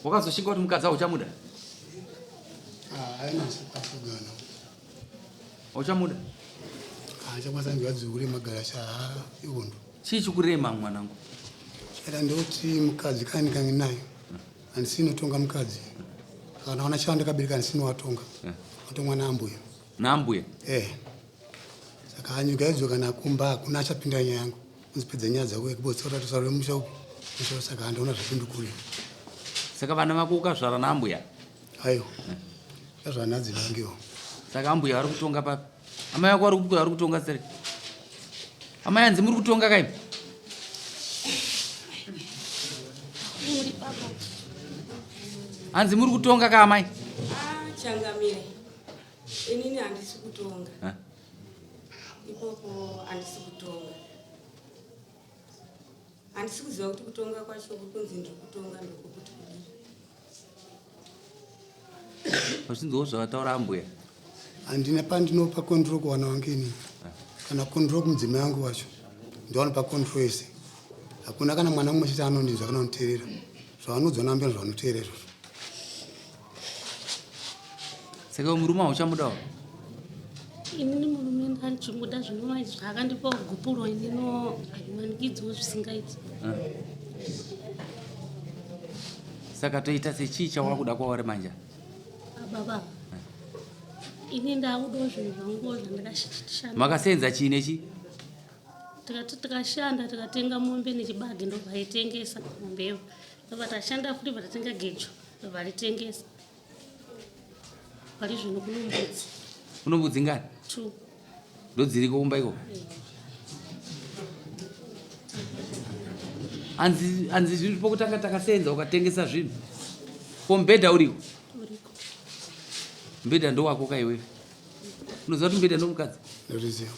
Wakazoshinga kuti mukadzi hauchamuda? Ah, aina sikwanisa kugana. Hauchamuda? Achakwanisa nzvadzi kurema garasha ihondo. Chii chikurema mwanangu? Chada ndoti mukadzi kani kange nayo. Handisini tonga mukadzi. Kana wana chanda kabereka handisini watonga. Watongwa naambuya. Naambuya? Eh. Saka anyika idzo kana kumba hakuna achapinda nyaya yangu. Unzipedza nyaya dzako ekubotsa kuti atusarure musha upi. Musha saka handiona zvapindukuri. Saka vana vako ukazvara naambuya? Aiwa. Ndazvara nadzivangewo. Saka ambuya vari kutonga papi? Amai vako vari kupiko vari kutonga sere? Amai hanzi muri kutonga kaimi? Hanzi muri kutonga ka amai? Ah, changamire. Inini handisi kutonga. Ipopo handisi kutonga. Handisi kuziva kuti kutonga kwacho kuri kunzi ndiri kutonga ndokuti kudii. Vachinzwawo zvavataura ambuya. Handina pandinopa control kuwana wangu ini. Kana control kumudzimai wangu wacho. Ndovanopa control yese. Hakuna kana mwana mumwe chete anondinzwa kana kunditeerera. Zvavanodzwa naambuya ndozvavanoteerera izvozvo. Saka murume hauchamudawo? Inini murume ndandichimuda zvinova zvaakandipa gupuro inino handimanikidziwo zvisingaiti. Ah. Saka toita sechii chawakuda kwauri manje? Ah, baba. Ini ndakudawo zvinhu zvangu zvandakashanda. Makasenza chii nechi? Tikati tikashanda tikatenga mombe nechibage ndobvaitengesa mombeyo. Ndobva tashanda futi bva tatenga gejo. Varitengesa. Pari zvino kuno mbudzi. Kuno mbudzi ngani? Two. Ndodziriko kumba iko? Hanzi hanzi zvinhu pokutanga takasenza ukatengesa zvinhu. Ko mubhedha uriko? Uriko. Mubhedha ndowako ka iwewe. Unoziva kuti mubhedha ndomukadzi? Ndozviziva.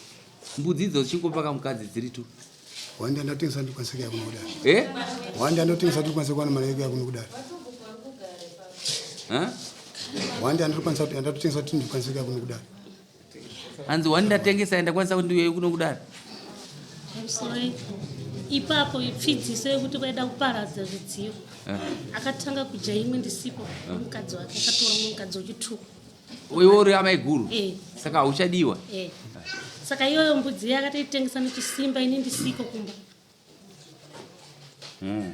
Mbudzi idzo dzichingopa kamukadzi dziri two. Wandi andotengesa ndikwanise kuya kuno kudare. Eh? Wandi andotengesa ndikwanise kuwana mari yekuya kuno kudare. Huh? Wandi andokwanisa kuti andotengesa kuti ndikwanise kuya kuno kudare. Hanzi wandi ndatengesa ndakwanisa kuti ndiuye kuno kudare. Sorry. Ipapo ipfidziso yekuti vaida kuparadza zvidziyo. Eh. Akatanga kudya imwe ndisipo mukadzi wake akatora mumwe mukadzi wechituko. Iwe uri amai guru eh. Saka hauchadiwa eh. Saka iyoyo mbudzi iya akatoitengesa nechisimba ini ndisiko kumba. Eh.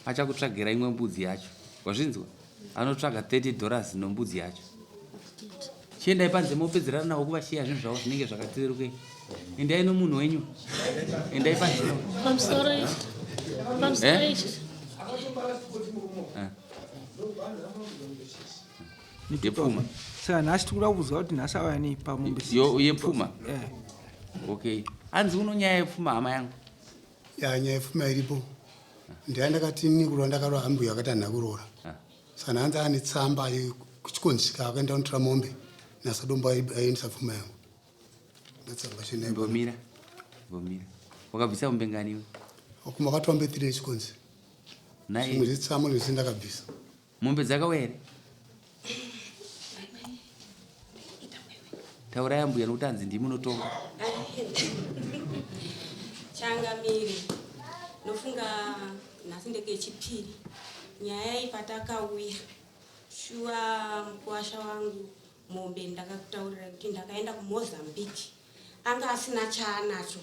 Achakutsvagira imwe mbudzi yacho wazvinzwa anotsvaga 30 dollars nombudzi yacho chiendai panze mopedzerana navo kuvashiya zvinhu zvavo zvinenge zvakatirerukei endai nomunhu wenyu endai panze pamusoro pamusoro eh? eh. Yepfuma. Saka nhasi tikuda kuzwa kuti nhasi auya nei pamombe. Yo yepfuma. Eh. Okay. Hanzi uno nyaya yepfuma hama yangu. Ya nyaya yepfuma iripo. Ndaya ndakati ini kuroora ndakaroora ambuya akati handina kuroora. Ah. Saka hanzi ane tsamba kuchikonzika akaenda kunotora mombe nasadombo aendesa pfuma yangu. Ndatsamba chena. Mbomira. Mbomira. Wakabvisa mombe ngani iwe? Kuma katora mombe 3 yechikonzi. Naye. Zvimwe zvetsamo zvese ndakabvisa. Mombe dzakauya here? Taurai ambuya nokuti hanzi ndimi munotonga. Changamire, ndofunga nhasi ndekechipiri nyaya iyi patakauya shuwa mukuwasha wangu mombe ndakakutaurira kuti ndakaenda kumozambique anga asina chaanacho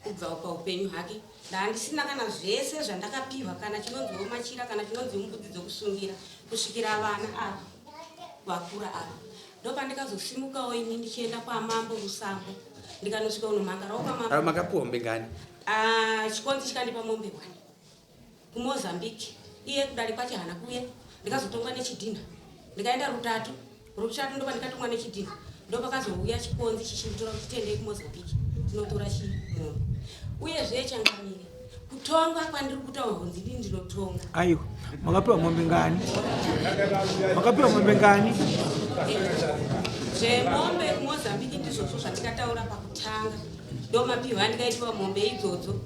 Kubva paupenyu hwake ndaandisina kana zvese zvandakapihwa kana chinonziwo machira kana chinonzi mbudzi dzokusungira kusvikira vana ava vakura ava ndopandikazosimukawo ini ndichienda kwamambo Rusambo ndikanosvika kunomhangarawo kwamambo. Ava makapiwa mombe ngani? Ah, chikonzi chikandipa mombe one kuMozambique iye kudare kwacho haana kuuya ndikazotongwa nechidhinha ndikaenda rutatu rutatu ndopandikatongwa nechidhinha ndopakazouya chikonzi chichinditora kuti tiendei kumozambique tinotora chimombe uyezve changamire kutonga kwandiri kutaura kunzi ndini ndinotonga aiwa makapiwa mombe ngani makapiwa mombe ngani zvemombe kumozambique ndizvozvo zvandikataura pakutanga ndomapihwa andikaitiwa mombe idzodzo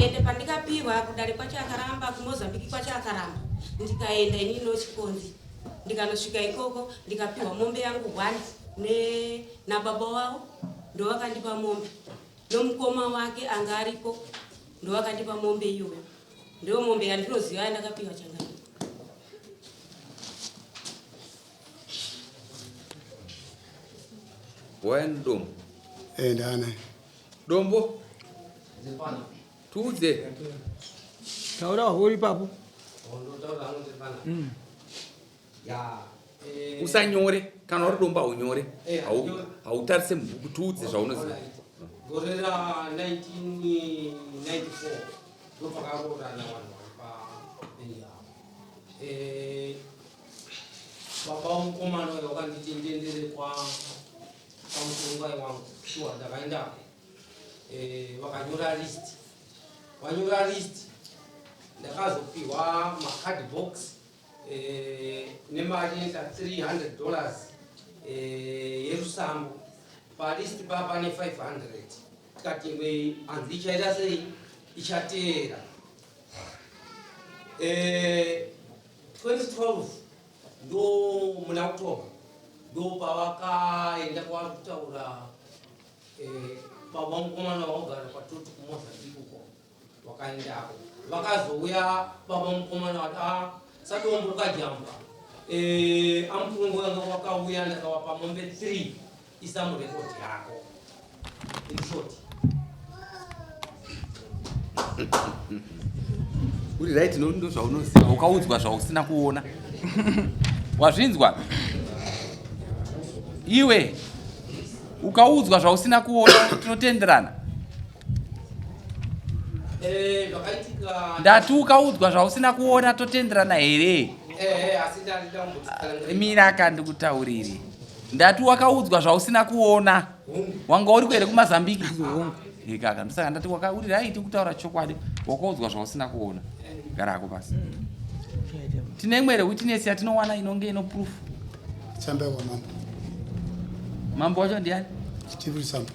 ende pandikapihwa kudare kwacho akaramba kumozambiki kwacho akaramba ndikaenda ini nochikonzi ndikanosvika ikoko ndikapihwa mombe yangu one ne nababa wavo ndovakandipa mombe nomukoma wake anga ariko ndovakandipa mombe iyoyo ndiyo mombe yandinoziva yandakapiwa changamire. Waya nedombo. Eh, ndaanaye. Dombo. Tiudze. Taura hori ipapo. Usanyore kana uri dombo haunyore. Hautarise mubhuku tiudze zvaunoziva. Gore ra 1994 ndopakaroorana vanhu vari pabenji avo. Eh, baba womukomana uyo wakanditi ndiendere kwa pamutongai wangu shuwa ndakaendako. Eh, vakanyora list. Vanyora list ndakazopiwa macard box eh, nemari inoita 300 dollars eh, yerusambo. Palist pa pane 500 tikati imwe hanzi ichaita sei ichateera. Eh, 2012 ndo muna October ndo pavakaenda kwavari kutaura eh, baba mukomana vaugara kwatoti kuMozambique uko vakaendako vakazouya baba mukomana vati ah, sadombo kajamba eh, amukurungu wanga wakauya ndakawapa mombe 3 isa murekodi yako. In short. Uri right no ndo zvaunoziva ukaudzwa zvausina kuona. Wazvinzwa? Iwe ukaudzwa zvausina kuona tinotenderana. Eh, zvakaitika Ndati ukaudzwa zvausina kuona totenderana here? Eh, eh, asi ndandida kumbotsanangura. Mira kandikutaurire. Ndati wakaudzwa zvausina kuona. Wanga uri here kuMazambiki? Ikaka ndosaka ndati wakauri right kutaura chokwadi wakaudzwa zvausina kuona. Gara hako pasi. Tine imwe here witness yatinowana inonge ino proof? Tsamba yekwamambo. Mambo wacho ndiani? Steve Sambo.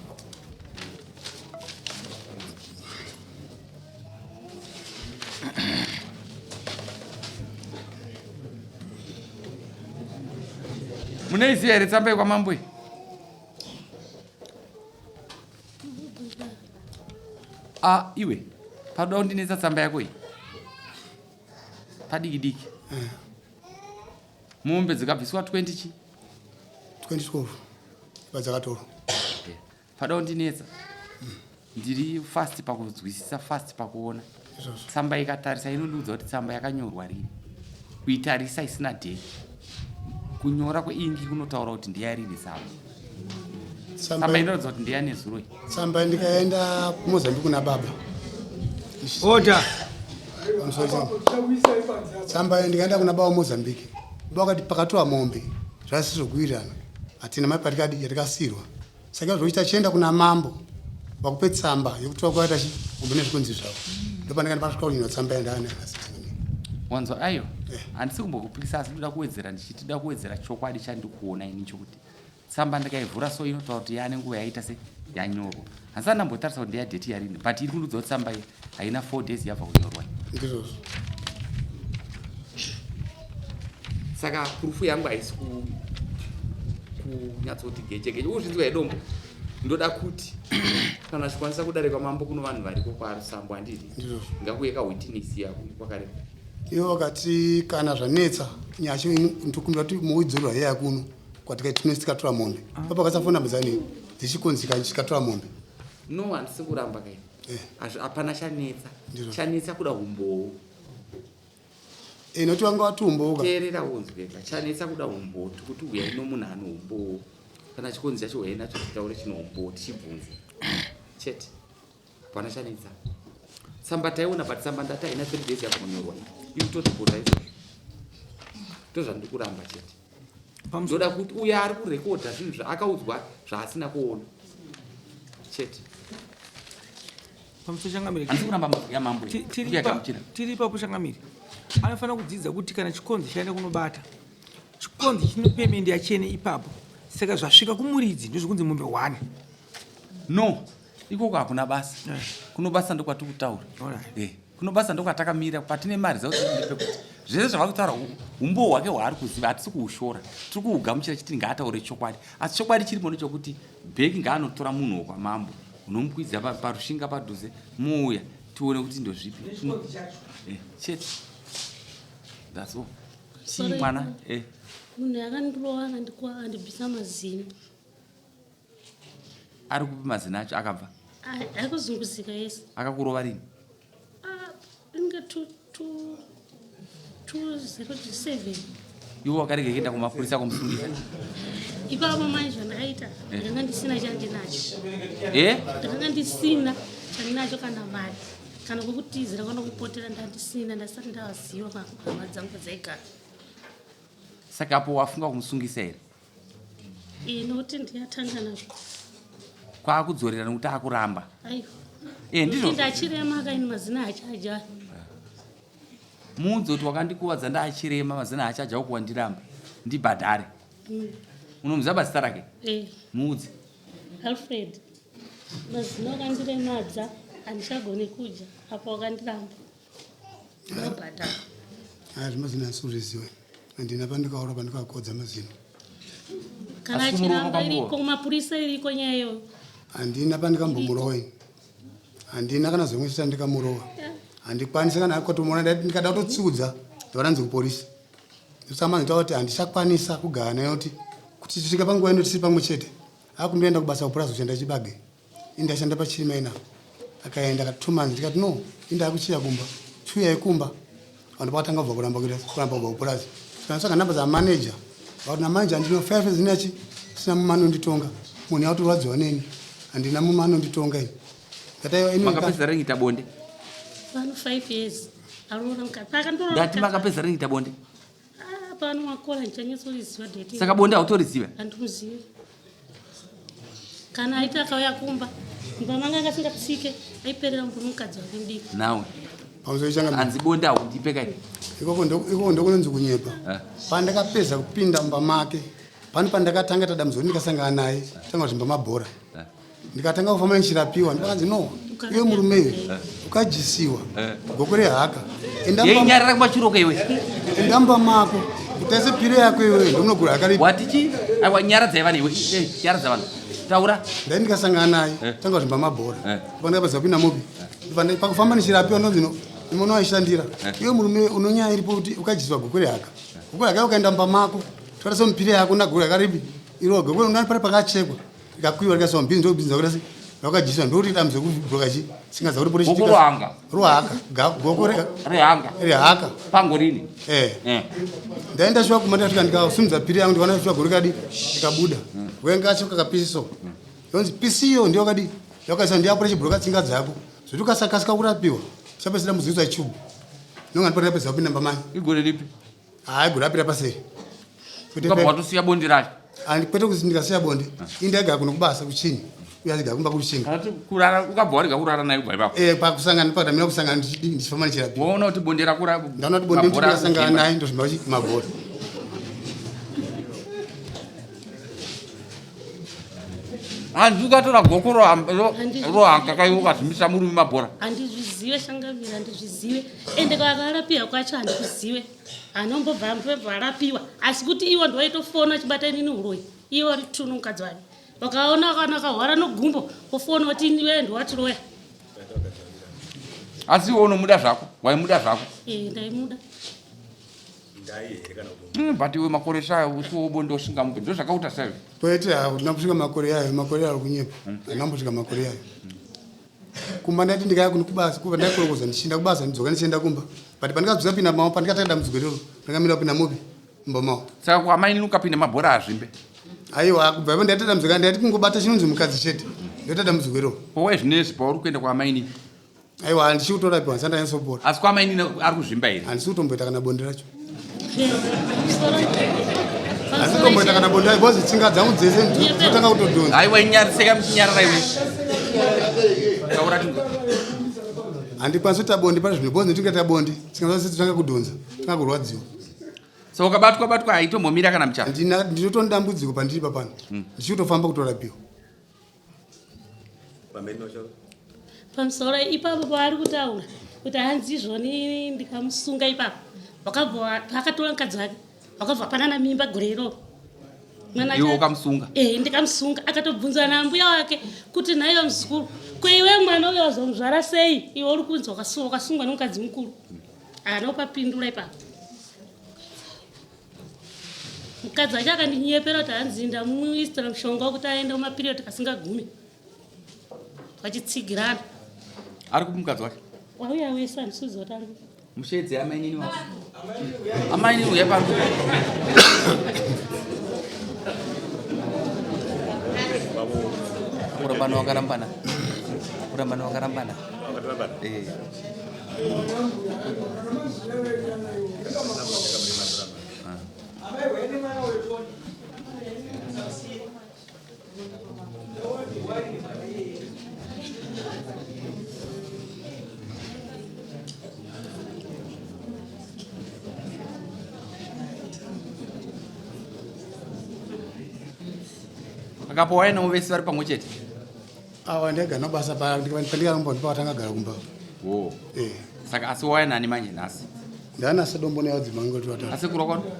Munoiziva here tsamba yekwamambo iyi? Ah, iwe padoda kundinetsa tsamba yako iyi padiki diki. Mombe dzikabviswa 20 chi? 2012 padzakatorwa. Pada kundinetsa. Ndiri fast pakunzwisisa, fast pakuona. Izvozvo. Tsamba ikatarisa inondiudza kuti tsamba yakanyorwa rini. Kuitarisa isina date. Kunyora kweingi kunotaura kuti ndiyarini tsamba. Tsamba inoratidza kuti ndiyanezuro iyi. Tsamba ndikaenda kuMozambique kuna baba. Order. Tsamba ndikaenda kuna baba Mozambique. Baba vakati pakatorwa mombe zvasi zvokuwirirana. Hatina mari patikadi yatikasirwa. Saka zvoita chienda kuna mambo vakupe tsamba yekuti vakuita chi mombe nezvikonzi zvavo. Ndopandakaenda pasvika kunyora tsamba yandaana. Wanzwa ayo? Handisi kumbokupikisa asi ndoda kuwedzera ndichiti ndoda kuwedzera chokwadi chandikuona ini chokuti tsamba ndikaivhura so inotaura kuti yaane nguva yaita se yanyorwa. Handisati ndambotarisa kuti ndeya date yarini but iri kundiudza kuti tsamba iyi haina 4 days yabva kunyorwa. Ndizvozvo. Saka purufu yangu haisi kunyatsoti geche geche. Uzvinzwa yedombo. Ndoda kuti kana chikwanisa kudarika mambo kuno vanhu variko kwaRusambo handiti. Ndizvozvo. Ngakuye ka witness yako kwakareba. Ivo vakati kana zvanetsa nyacho ndokumbira kuti muidzorwa yaya kuno kwatika tikatora mombe. Papa vakasafona muzani dzichikonzika chikatora mombe. No, handisi kuramba kai. Hapana chanetsa. Ndizvo. Chanetsa kuda umbowo. Noti wanga wati umbowo ka. Teerera unzweka. Chanetsa kuda umbowo tikuti uyai nomunhu ane umbowo. Kana chikonzi chacho uyai nacho titaure chine umbowo tichibvunze. Chete. Hapana chanetsa. Tsamba taiona but tsamba ndati haina 3 days yabva kunyorwa. Iri kutoripota izvozvo. Ndozvandiri kuramba chete. Ndoda kuti uyo ari kurekodha zvinhu zvaakaudzwa zvaasina kuona. Chete. Pamusoro changamire. Handisi kuramba yamambo. Ndiyagamuchira. Tiri ipapo changamire. Anofanira kudzidza kuti kana chikonzi chaenda kunobata, chikonzi chine payment yachene ipapo. Saka zvasvika kumuridzi ndozvokunzi mombe 1. No, ikoko hakuna basa. Kuno basa ndokwatiri kutaura. Kuno basa ndokwatakamira patine mari dzauti ndepekuti zvese zvavari kutaura umbowo hwake hwaari kuziva hatisi kuushora. Tiri kuugamuchira chiti ngaataure chokwadi. Asi chokwadi chiripo ndechokuti bheki ngaanotora munhu wokwamambo unomukwidza parushinga padhuze mouya tione kuti ndozvipi. Chete. That's all. Chii mwana? Munhu akandirova akandibvisa mazino. Ari kupi mazina acho akabva? Ari kuzunguzika yese. Akakurova rini? Ah, inge 207. Iwe wakarega kuenda kumapurisa kumusungisa? Ipapo manje zvandakaita eh. ndakanga ndisina chandinacho. Eh? Ndakanga ndisina chandinacho kana mari kana kwekutizira kana kupotera ndandisina ndasati ndavaziva hama dzangu dzaigara. Saka apo wafunga kumusungisa here? Eh, nokuti ndiyatanga nazvo. Kwakudzorera nokuti akuramba. Aiwa. Eh, ndizvo. Ndachirema kaini mazina achaja. Muudze kuti wakandikuvadza ndachirema mazina achaja uku wandiramba. Ndibhadhare. Unomuziva bazita rake? Eh. Muudze. Alfred. Mazina wakandiremadza handichagoni kudya apa wakandiramba. Ndobhadhara. Aya zvemazino handisi kuzviziva. Handina pandikaura pandikakodza mazino. Kana Asi kumurowa achiramba kwakamurowa? iriko kumapurisa iriko nyaya iyoyo. Handina pandikambomurowa ini. Handina kana zvimwe chete ndikamurowa. Handikwanisi kana kutomuona ndikada kutotsiudza ndova ndanzi kupolisi. Ndosaka nditaura kuti handichakwanisa kugara naye kuti kuti tisvike panguva ino tisiri pamwe chete. Akundoenda kubasa kupurazi kushanda chibage. Ini ndaishanda pachirima ina. Akaenda akati 2 months ndikati no, ini ndakuchiya kumba. Chiuyai kumba. Vanhu vakatanga kubva kuramba kuita kuramba kubva kupurazi. Tikatsvaga namba dza manager. Vakati na manager ndino 5 years ndinachi sina mumwe anonditonga. Munhu yakutorwadziwa neni. Handina mumwe anonditonga ini. Ndati aiwa ini Makapedza rini kuita bonde? Pano 5 years. Aroora mukadzi. Pakandiroora Ndati mukadzi. makapedza rini kuita bonde? Ah, pano makore handichanyatsoriziva date. Saka bonde hautoriziva? Handimuzivi. Kana aiti akauya kumba, mumba manga anga asingatsike, aiperera murume mukadzi wake mudiki. Nawe. Pamusoro changa Hanzi bonde haundipe kai. Ikoko ndo ikoko ndokunonzi kunyepa. Eh. Pandakapedza kupinda mumba make, pano pandakatanga tadambudziko ndikasangana naye, tanga kuzvimba mabhora. Eh. Ndikatanga kufamba ndichirapiwa, ndikanzi no, iwe murume iwe ukajisiwa goko rehaka. Enda Yei mumba nyarara kumachiroka iwe. enda mumba mako, utaise piro yako iwe ndomunogura haka ripi. Wati chi? Aiwa nyaradza vanhu iwe. Eh, nyaradza vanhu. Taura. Ndai ndikasangana naye, Eh. tanga kuzvimba mabhora. Eh. Pandakapedza kupinda mupi. Pakufamba ndichirapiwa ndonzi no, muno waishandira. Eh. Iwe murume unonyaya iripo kuti ukajisiwa goko rehaka. Goko rehaka ukaenda mumba mako, toraisa mupiro yako nagoko rehaka ripi. Iro goko unani pari pakachekwa. Rikakuyiwa rikaiswa mubhinzi ndobhinzi rakuita sei? Rakajiswa ndokuti dambudziko rekubroka chi tsinga dzako ripore Goko rohanga. Rohaka. Goko rehanga. Rehaka. Pango rini? Eh. Eh. Ndaenda shuwa kumba ndasvika ndikasimudza piri yangu ndikaona shuwa gori kadi rikabuda. Wenga acho kakapisi so. Yonzi pisi iyo ndiyo kadi yakaisa ndiyo apore chibroka tsinga dzako. Zvoti ukasakasika kurapiwa chapedzisira dambudziko kuiswa chubhu. Ndonga ndipora ndapedza kupinda mumba mai. Igore ripi? Hayi gore rapera paseri. Ukabva watosiya bonde racho. Andi kwete kuti ndikasiya bonde. Ini ndaigara kuno kubasa kuchini. Uye achigara kumba kuchinga. Kana kurara ukabva warega kurara naye kubva ipapo. Eh pakusangana pakamira kusangana ndichifamba ndichirapiwa. Waona kuti bonde rakura. Ndaona kuti bonde ndikasangana naye ndozvimba kuti mabhora. Hanzi ukatora goko rohanga kaiwe ukazvimbisa murume mabhora. Handizvizive shangamira handizvizive ende kwakarapiwa kwacho handikuzive anombobva ambobva arapiwa asi kuti iwo ndiwaitofona achibata inini uroyi iwo ari tunu mukadzi wake wakaona kana akahwara nogumbo wofona wati iwe ndiwatiroya. Asi iwe unomuda zvako waimuda zvako. Eh ndaimuda. Ndai here kana kuti But iwe makore sayo usiwo bonde usingamupe ndozvakakuta sayo. Kwete hauna kusvika makore ayo makore ayo kunyepa. Handina kumbosvika makore ayo. Kumba ndaiti ndikaya kuno kubasa kuba ndaikorokoza ndichienda kubasa ndidzoka ndichienda kumba. But pandikadzoka pinda mawo pandikatanga dambudziko iroro ndakamira kupinda mupi mumba mawo. Saka kwamainini ukapinda mabhora azvimbe. Aiwa kubva ipo ndaita dambudziko ndaiti kungobata chinonzi mukadzi chete. Ndoita dambudziko iroro. Ko zvinezvi pauri kuenda kwamainini? Aiwa handisi kutorapiwa handisati ndanyatsopora. Asi kwamainini ari kuzvimba here? Handisi kutomboita kana bonde racho. Handisi kutomboita kana bonde racho because tsinga dzangu dzese dzotanga kutodhonza. Aiwa inyariseka muchinyarara iwe. Taura tinzwe. Handikwanisi kuita bonde pari zvino because ndingaita bonde tsinga dzangu dzese dzotanga kudhonza, tanga kurwadziwa. So ukabatwa batwa haitombomira kana muchato. Ndina ndinotori dambudziko pandiri papano. Ndichitofamba kutorapiwa. Pamusoro ipapo paari kutaura kuti hanzi izvoni ndikamusunga ipapo wakabva paakatora mukadzi wake wakabva panana mimba gore iroro. Mwana Iwe ukamusunga? Eh, ndikamusunga akatobvunzwa nambuya wake kuti nhaiwe muzukuru ko iwe mwana uyo wazomuzvara sei iwe uri kunzi wakasungwa nemukadzi mukuru. Haana kupapindura ipapo. Mukadzi wacho akandinyepera kuti hanzi ndamuisira mushonga wekuti aende kumaperiod kasingagumi. Vachitsigirana. Ari kupi mukadzi wacho? Wauya wese handisiziva kuti ari kupi. Musheedze amainini wako. Amainini uya pano. Kurambana wakarambana. Kurambana wakarambana. Wakarambana. Eh. Akapo waya navo vese vari pamwe chete. Awa ndega nobasa pandikanombo ndipo patangagara kumba. Wo. Eh. Saka asi waya nani manje nhasi? Ndana sadombo nevadzimangu kuti vatatu. Asekuru wako?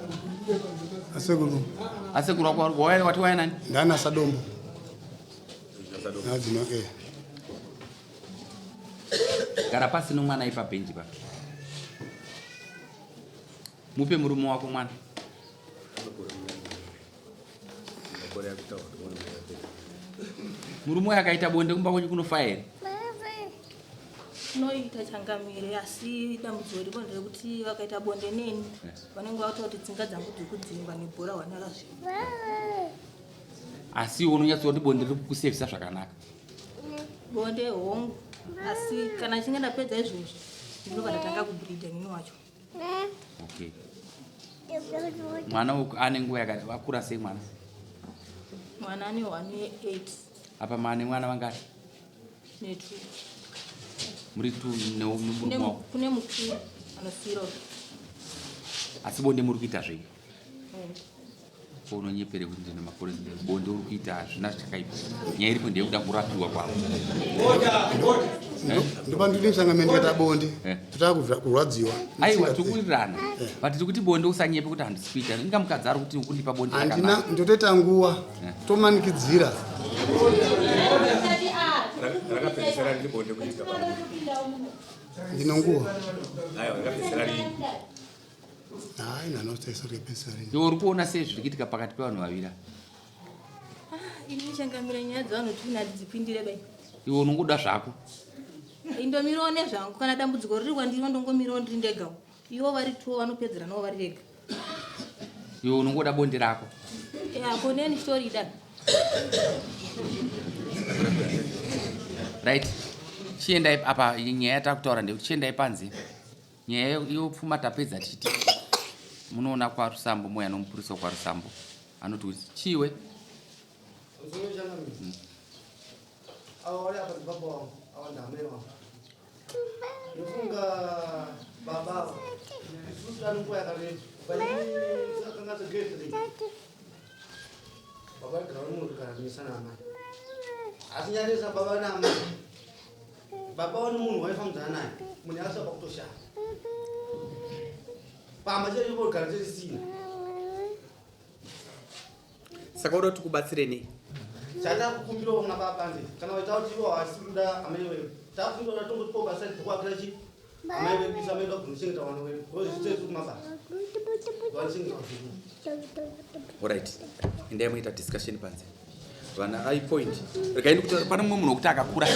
Asekuru. Asekuru wako waya wati waya nani? Ndana sadombo. Nevadzimangu eh. Gara pasi nomwana ipa bhenji pa. Mupe murume wako mwana. Murume uyo akaita bonde kumba kwenyu kunofa here? Tinoita changamire asi dambudziko riripo nderekuti vakaita bonde neni vanenge vakuta kuti tsinga dzangu dziri kudzingwa nebhora hwana razvino. Asi iwe unonyatsoona kuti bonde riri kukusevhisa zvakanaka. Bonde hongu asi kana chinge ndapedza izvozvo ndinobva ndatanga kubhidha nini wacho. Okay. Mwana uku ane nguva yakati akura sei mwana? Mwana ane 1 8. Apa maane mwana vangani? Netu. Muri two nemurume wako? Kune mukuru anosiyira. Asi bonde muri kuita zvei? Ko unonyepere kuti ndine makore bonde uri kuita hazvina chakaipa. Nyaya iripo ndeyekuda kurapiwa kwavo. Ndopandiri musangano ndikaita bonde Eh. totanga kurwadziwa. Aiwa tikuwirirana. But tiri kuti bonde usanyepe kuti handisi kuita. Inga mukadzi ari kuti kundipa bonde Handina rakanaka. ndotoita nguva Eh. tomanikidzira. Rakapedzisira riri bonde kuitika pano. Ndine nguva. Aiwa rakapedzisira riri. Hayi nanoteso rekapedzisira rini. Iwe uri kuona sei zviri kuitika pakati pevanhu vaviri ava? Ini changamire nyaya dzevanhu tuna handidzipindire bai. Iwe unongoda zvako. Indomirawo nezvangu kana dambudziko riri kwandiri ndongomirawo ndiri ndegawo. Ivo vari two vanopedzeranawo vari vega. Iwe unongoda bonde rako. Ya ko neni chitorida. Right. Chiendai apa nyaya yatakutaura ndeyekuti chiendai panze. Nyaya yopfuma tapedza tichiti munoona kwaRusambo mouya nomupurisa wekwaRusambo anoti kuti chiwe. Ava vari apa ndibaba vangu, ava ndaamai vangu. Ndofunga baba ava isusu tane nguva yakareba kubva ini takanga grade 3. Baba vaigara vari munogara misa naamai. Asi nyaya yesa baba naamai. Baba vane munhu waifambidzana naye, munhu akasvika pakutoshaya. Pamba chaipo kugara tisina. Saka unoda kuti tikubatsire nei? Chatakukumbirawo kuna baba nje kana vaita kuti ivo havasi kuda amai vedu. Takukumbira kuti tongotipawo basa rekuakira chi amai vedu isu amai vedu vagonochengeta vana vedu. Because isu tese tiri kumabasa. Vanochengeta vazukuru. Alright. Endai moita discussion panze. Vana ai point. Regai ndikuti pane mumwe munhu wekuti akakura.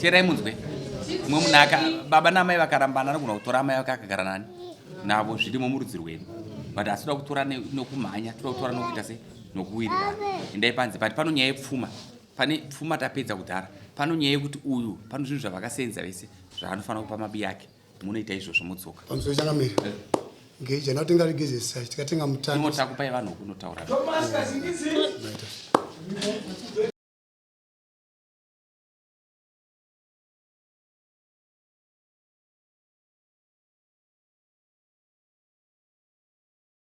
Teerai munzwe. Mumwe munhu aka baba naamai vakarambana anogona kutora amai vake akagara nani navo zvirimo murudzi rwedu. But asi toda kutora nokumhanya, toda kutora nokuita sei? Nokuwirirana. Endai panze but pano nyaya yepfuma. Pane pfuma tapedza kudhara. Pano nyaya yekuti uyu pano zvinhu zvavakasenza vese zvaanofanira kupa mabi ake. Munoita izvozvo modzoka. Pamusoro changamire. Geja ndakutenga rigezesa tikatenga mutano. Imotakupai vanhu kunotaura.